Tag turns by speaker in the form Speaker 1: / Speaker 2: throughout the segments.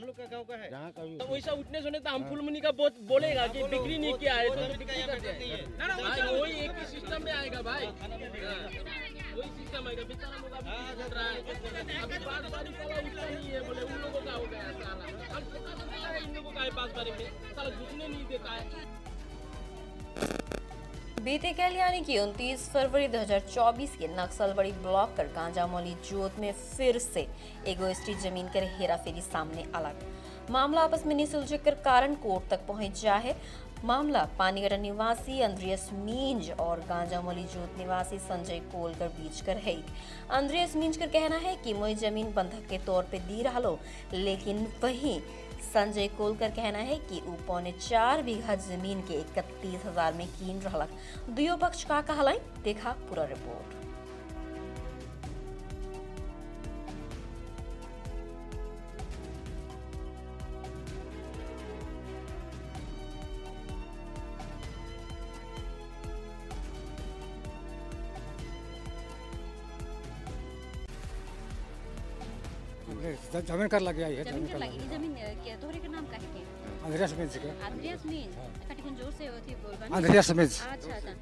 Speaker 1: लोग का गांव का है।
Speaker 2: जहाँ का भी
Speaker 3: तो वैसा उठने सुने तो हम फुलमनी का बहुत बोलेगा कि बिक्री नहीं किया है तो बिक्री कर दिया। भाई वही एक ही सिस्टम में आएगा भाई, वही सिस्टम आएगा। बेचारा लोग अभी कर रहा है, अभी बांसबारी साला उठता नहीं है, बोले उन लोगों का हो गया साला। हम पता चलता है इन लोगों का है बांसबारी में, साला घुसने नहीं देता है।
Speaker 4: बीते कल यानी कि 29 फरवरी 2024 के नक्सलबड़ी ब्लॉक कर गांजामौली जोत में फिर से एगो स्ट्रीट जमीन कर हेराफेरी सामने अलग मामला आपस में नहीं सुलझे कर कारण कोर्ट तक पहुंच जा है। मामला पानीगढ़ निवासी अंद्रियस मींज और गांजामौली जोत निवासी संजय कोलकर बीच कर है। अंद्रियस मींज कर कहना है कि मोई जमीन बंधक के तौर पे दी रहा लो, लेकिन वहीं संजय कोलकर कहना है कि ऊ 3.75 बीघा जमीन के 31,000 में कीन रहा। दुयो पक्ष का कहलाई, देखा पूरा रिपोर्ट।
Speaker 5: जमीन कर लगी आई है।
Speaker 6: जमीन कर लगी। जमीन के तोहरे के नाम काहे के?
Speaker 5: अंद्रियास मिंज के।
Speaker 6: अंद्रियास मिंज कटी जोर से होती बोलबा।
Speaker 5: अंद्रियास मिंज।
Speaker 6: अच्छा अच्छा,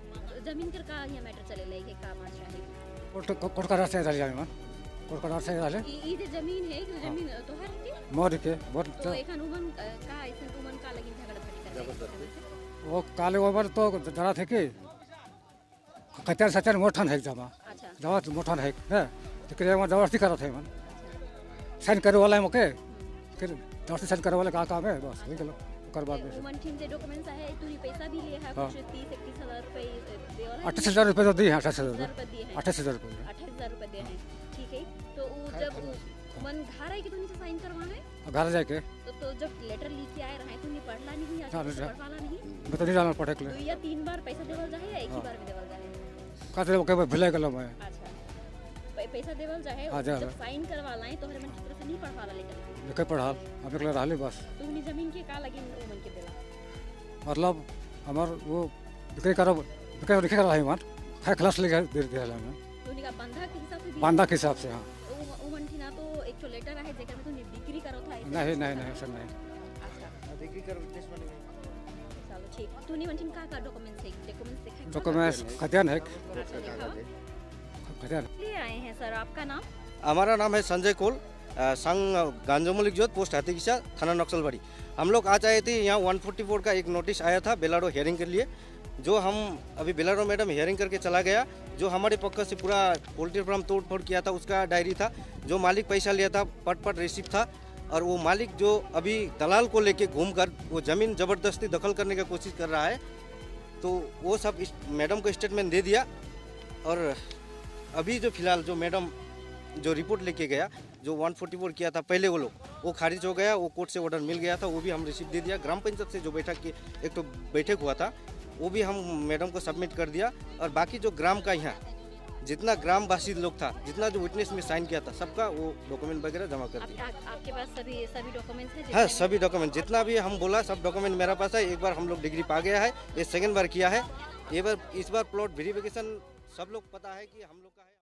Speaker 6: जमीन कर का ये मैटर चले लई के का माजरा है?
Speaker 5: कोर्ट कोर्ट का रास्ते डाली जामे कोर्ट का रास्ते डाले।
Speaker 6: ई जे जमीन है, ई जमीन तोहर के?
Speaker 5: मोर के मोर।
Speaker 6: तो एखन उमन का ऐसन उमन का लगी झगड़ा फटी कर
Speaker 5: वो काले ओवर तो डरा थे कि खतर सचन मोठन है जमा।
Speaker 6: अच्छा
Speaker 5: जमा मोठन है ना, तो क्रिया में जबरदस्ती करत है मन साइन करे वाला है मोके, फिर दस साइन करे वाला का काम है बस वही गलो। ओकर बाद में
Speaker 6: मन ठीन से डॉक्यूमेंट्स है, तू पैसा भी लिए है कुछ 30-31,000 रुपए देवला।
Speaker 5: 28,000 रुपए तो दी है। 28,000
Speaker 6: रुपए,
Speaker 5: 28,000 रुपए,
Speaker 6: 28,000 रुपए दे हैं। ठीक है, तो वो जब मन घर आई कि तूने से साइन करवाना है
Speaker 5: घर जाके,
Speaker 6: तो जब लेटर लिख के आए रहे तूने पढ़ला नहीं या पढ़वाला नहीं?
Speaker 5: मैं तो नहीं जाना पढ़े के लिए।
Speaker 6: दो या 3 बार पैसा देवल जाए या एक ही बार में देवल जाए?
Speaker 5: का ओके भुला गेलो मैं।
Speaker 6: अच्छा, पैसा देवल जाए जब साइन करवा लाए तो हर मन की तरफ से नहीं पढ़वाला लेटर
Speaker 5: लेके पढ़ाल हम एकला रहले बस।
Speaker 6: तो उन्हीं जमीन के का लगी ओ मन के देला?
Speaker 5: मतलब हमर वो बिक्री करब बिक्री लिखे कर रहा है मन खाए क्लास लेके दे देला मैं।
Speaker 6: तो उन्हीं का बंधक के हिसाब से?
Speaker 5: बंधक के हिसाब से हां।
Speaker 6: ओ मन थी ना तो एक ठो लेटर है जेकर में तू बिक्री करो था?
Speaker 5: नहीं नहीं नहीं सर नहीं।
Speaker 6: अच्छा,
Speaker 1: बिक्री कर विटनेस बने।
Speaker 6: चलो ठीक, तूने मन का का डॉक्यूमेंट्स है? डॉक्यूमेंट्स दिखा।
Speaker 5: डॉक्यूमेंट्स खतियान है।
Speaker 6: अच्छा, ले आए हैं सर। आपका नाम?
Speaker 1: हमारा नाम है संजय कोल, संघ गांजोमलिक जोत, पोस्ट हाथीकिसा, थाना नक्सलबाड़ी। हम लोग आज आए थे यहाँ 144 का एक नोटिस आया था बेलारो हियरिंग के लिए, जो हम अभी बेलारो मैडम हियरिंग करके चला गया। जो हमारे पक्का से पूरा पोल्ट्री फार्म तोड़ फोड़ किया था उसका डायरी था, जो मालिक पैसा लिया था पट पट रिसिप्ट था, और वो मालिक जो अभी दलाल को लेके घूम कर वो ज़मीन ज़बरदस्ती दखल करने का कोशिश कर रहा है, तो वो सब इस मैडम को स्टेटमेंट दे दिया। और अभी जो फिलहाल जो मैडम जो रिपोर्ट लेके गया, जो 144 किया था पहले वो लोग, वो खारिज हो गया, वो कोर्ट से ऑर्डर मिल गया था, वो भी हम रिसिप्ट दे दिया। ग्राम पंचायत से जो बैठक की एक तो बैठक हुआ था वो भी हम मैडम को सबमिट कर दिया। और बाकी जो ग्राम का यहाँ जितना ग्रामवासी लोग था, जितना जो विटनेस में साइन किया था, सबका वो डॉक्यूमेंट वगैरह जमा कर दिया।
Speaker 6: आपके पास सभी डॉक्यूमेंट्स हैं?
Speaker 1: हाँ, सभी डॉक्यूमेंट जितना भी हम बोला सब डॉक्यूमेंट मेरा पास है। एक बार हम लोग डिग्री पा गया है, ये सेकेंड बार किया है। ये बार इस बार प्लॉट वेरिफिकेशन सब लोग पता है कि हम लोग का है।